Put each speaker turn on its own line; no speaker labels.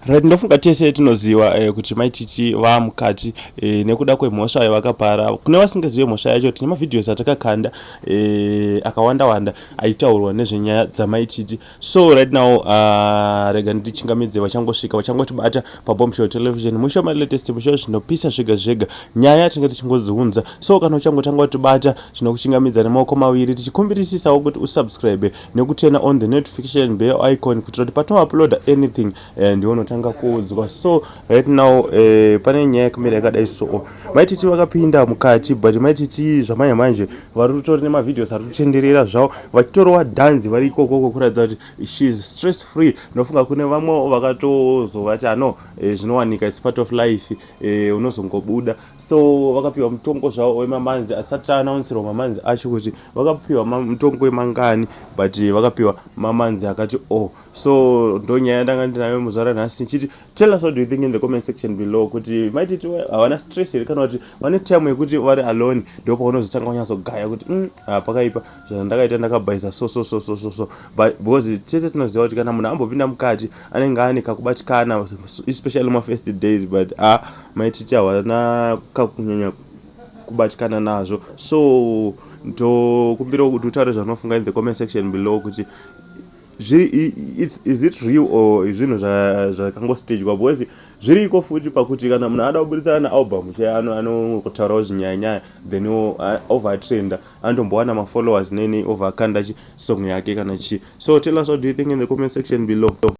Right, ndofunga tese tinoziva kuti Mai Titi vamukati nekuda kwemhosva yavakapara. Kune vasingazive mhosva yacho, tine mavideos atakakanda akawanda wanda aitaurwa nezvenyaya dzaMai Titi. So right now, rega nditichingamidze vachangosvika, vachangotibata paBombshow Television, musho malatest, musho zvinopisa zvega zvega, nyaya tinenge tichingodziunza. So kana uchangotanga kutibata, tinokuchingamidza nemaoko maviri, tichikumbirisisawo kuti usubscribe nekuturn on the notification bell icon, kuitira kuti patinouploada anything, ndiwe unotanga kuudzwa. So right now, pane nyaya yakamira yakadai. So Mai Titi vakapinda mukati, but Mai Titi zvamanje manje vari kutori nemavideos ari kutenderera zvavo vachitorova dhanzi vari ikokoko, kuratidza kuti she's stress free. Nofunga kune vamwe vakatozovati ano zvinowanika, is part of life, unozongobuda. So vakapiwa mutongo zvavo wemamonths, asati aannouncirwa mamonths acho kuti vakapiwa mutongo wemangani, but vakapiwa mamonths akati oh. So ndo nyaya yandanga ndinayo muzuva ranhasi, ndichiti tell us what do you think in the comment section below, kuti Mai Titi havana stress here, kana kuti vane time yekuti vari alone, ndo paunozotanga kunyatsogaya kuti pakaipa zvandakaita, ndakabhaisa so so so so so so. But because tese tinoziva kuti kana munhu ambopinda mukati anenge ane kakubatikana, especially mafirst days, but a Mai Titi havana kakunyanya kubatikana nazvo. So ndokumbira kuti utaure zvaunofunga in the comment section below, kuti is it real or zvinhu zvakangostagwa? Because zviriko futi pakuti kana munhu ada kuburitsa kana album che anotaurawo zvinyayanyaya, then overtrenda, anotombowana mafollowers nene, overkanda chisong yake kana chi. So tell us what do you think in the comment section below.